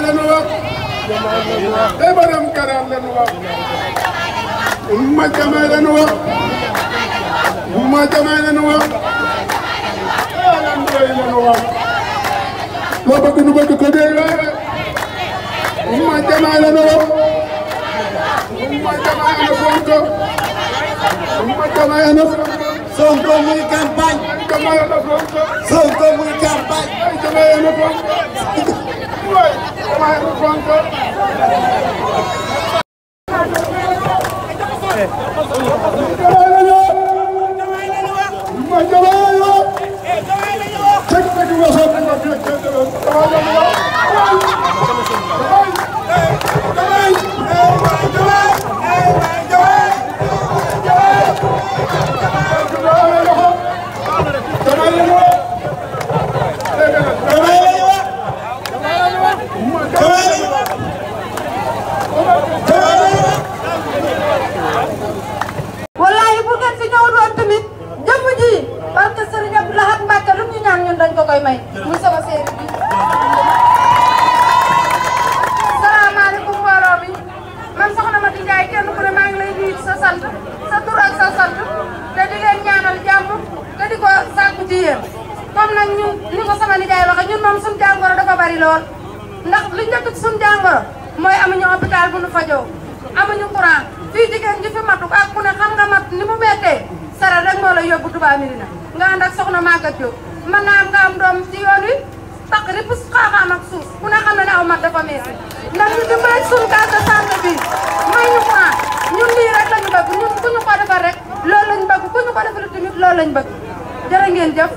lañu wax te madame Karam lañu wax Oumma Diomaye lañu wax Oumma Diomaye lañu wax Alam Ndoye lañu wax loo bëgg nu bëgg ko dee waaye Oumma Diomaye lañu wax Oumma Diomaye ana Sonko Oumma Diomaye ana Sonko muy campagne Diomaye ana Sonko muy campagne Diomaye ana Sonko waay Diomaye ana Sonko salaamaaleykum mbooloo mi man soxna Mati Ndiaye kenn ku ne maa ngi lay nuyu sa sant sa tur ak sa sant te di leen ñaanal jàmm te di ko sàkku ci yéen comme nag ñun ni ko sama nijaay waxe ñun moom suñu jàngoro dafa bari lool ndax li njëkk ci suñu jàngoro mooy amuñu hôpital bu nu fajoo amuñu courant fii jigéen ñi fi matu ak ku ne xam nga mat ni mu mettee sara rek moo la yóbbu Touba Médina nga ànd ak soxna Maguette Diop mën naa am nga am doom ci yoon wi tax ripp xaaxaam ak suuf ku ne xam ne aw mat dafa metti ndax ñu dimbali suñu case de santé bi may ñu courant ñun lii rek lañu bëgg ñun ku ñu ko defal rek loolu lañu bëgg ku ñu ko defal tamit loolu lañu bëgg jërë ngeen jëf